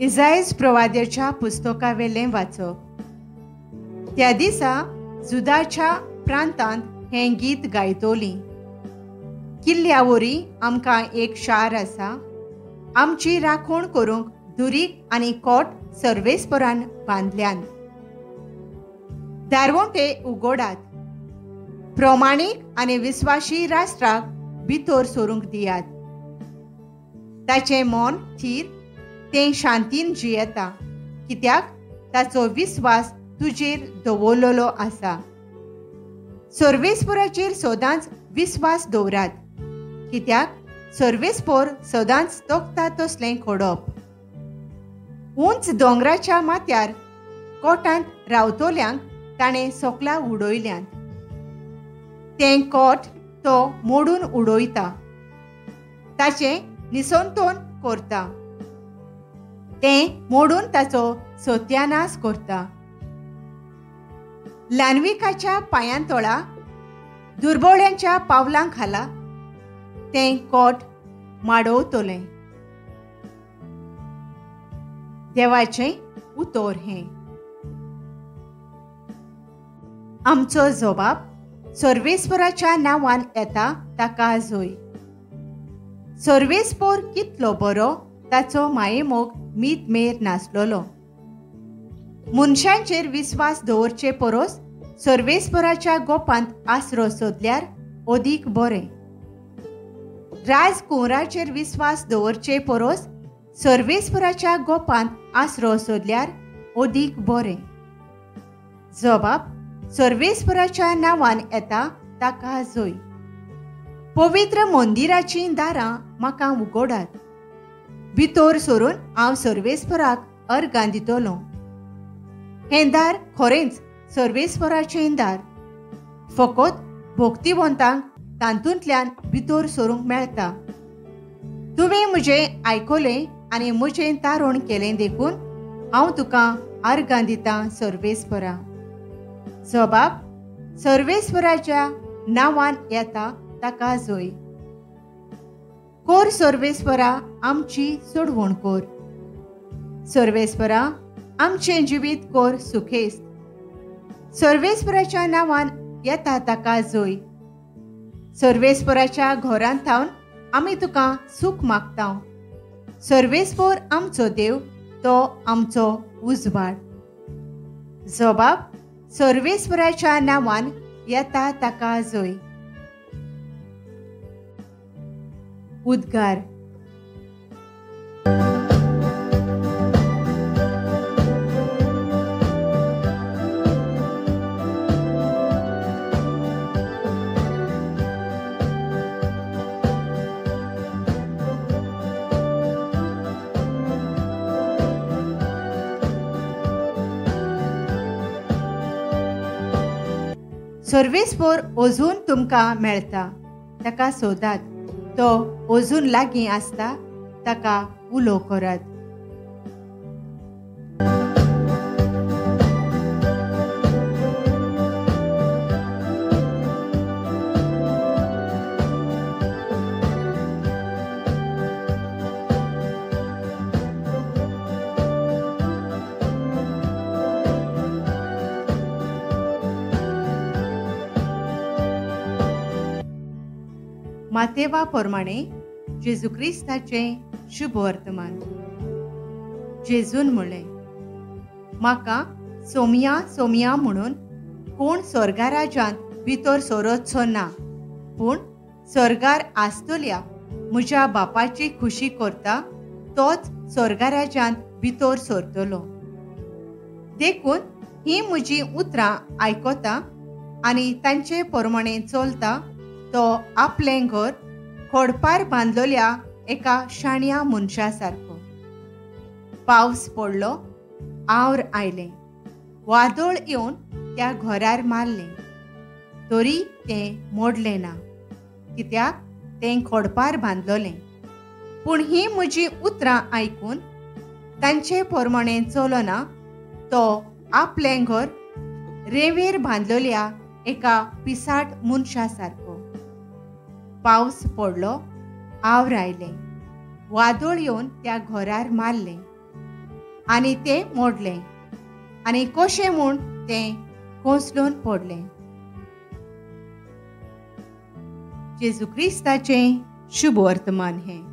इजायज प्रवाद्याच्या पुस्तकावेलें वाचप. त्या दिसा जुदाच्या प्रांतांत हें गीत गायतोली. किल्ल्या वरी आमकां एक शार आसा, आमची राखण करूंक दुरीग आनी कोट सर्वेस्परान बांदल्यान. दारवंटे उगोडात, प्रमाणीक आनी विस्वाशी राष्ट्राक भितर सरूंक दियात. ताचें मन थीर, तें शांतीन जियेता, कित्याक ताचो विस्वास तुजेर दवरलेलो आसा. सर्वेस्पराचेर सदांच विस्वास दवरात, कित्याक सर्वेस्पर सदांच तोखता तसलें खोडप. उंच दोंगराच्या माथ्यार कोटांत रावतल्यांक ताणें सोकला उडयल्यांत. तें कोट तो मोडून उडयता, ताचें निसंतोन करता, तें मोडून ताचो सत्यानाश करता. ल्हानविकाच्या पांयांतोळा, दुर्बोळ्यांच्या पावलां खाला तें कोट माडवतलें. देवाचें उतर हें. आमचो जबाब सर्वेस्पराच्या नांवान येता ताका जोय. सर्वेस्पर कितलो बरो, ताचो मायेमोग मीत मेर नासलेलो. मनशांचेर विस्वास दवरचे परस सर्वेस्पराच्या गोपांत आसरो सोदल्यार अदीक बरें. राजकुंवराचेर विस्वास दवरचे परस सर्वेस्पराच्या गोपांत आसरो सोदल्यार अदीक बरें. जबाब सर्वेस्पराच्या नांवान येता ताका जोय. पवित्र मंदिराचीं दारां म्हाका उगोडात, भितर सरून हांव सर्वेस्पराक अर्गां दितलो. हें दार खरेंच सर्वेस्पराचें दार, फकत भक्तिवंतांक तातूंतल्यान भितर सरूंक मेळटा. तुवें म्हजें आयकलें आनी म्हजें तारण केलें देखून हांव तुका अर्गां दितां सर्वेस्परा. जबाब सर्वेस्पराच्या नांवान येता ताका जोय. कोर सर्वेस्परा आमची सोडवण कोर, सर्वेस्परा आमचें जिवीत कोर सुखेस्त. सर्वेस्पराच्या नांवान येता ताका जोय. सर्वेस्पराच्या घरांत थावन आमी तुका सूख मागता. सर्वेस्पर आमचो देव, तो आमचो उजवाड. जबाब सर्वेस्पराच्या नांवान येता ताका जोय. उद्गार. सर्वेस्पर अजून तुमकां मेळटा, ताका सोदात, तो अजून लागीं आसता, ताका उलो करात. मातेवा प्रमाणे जेजू क्रिस्ताचें शुभ वर्तमान. जेजून म्हणलें, म्हाका सोमया सोमया म्हणून कोण स्वर्गाराज्यांत भितर सरचो ना, पूण स्वर्गार आसतल्या म्हज्या बापाची खुशी करता तोच स्वर्गाराज्यांत भितर सरतलो. देखून ही म्हजी उतरां आयकता आनी तांचे प्रमाणे चलता तो आपलें घर खोडपार बांदलेल्या एका शाण्या मनशा सारको. पावस पडलो, आवर आयलें, वादळ येवन त्या घरार मारलें, तरी तें मोडलें ना, कित्याक तें खोडपार बांदलेलें. पूण ही म्हजी उतरां आयकून तांचे प्रमाणे चलना तो आपलें घर रेंवेर बांदलेल्या एका पिसाट मनशा सारको. पावस पडलो, आवर आयलें, वादळ येवन त्या घरार मारलें आनी तें मोडलें आनी कशें म्हूण तें कोसळून पडलें. जेजू क्रिस्ताचें शुभ वर्तमान हें.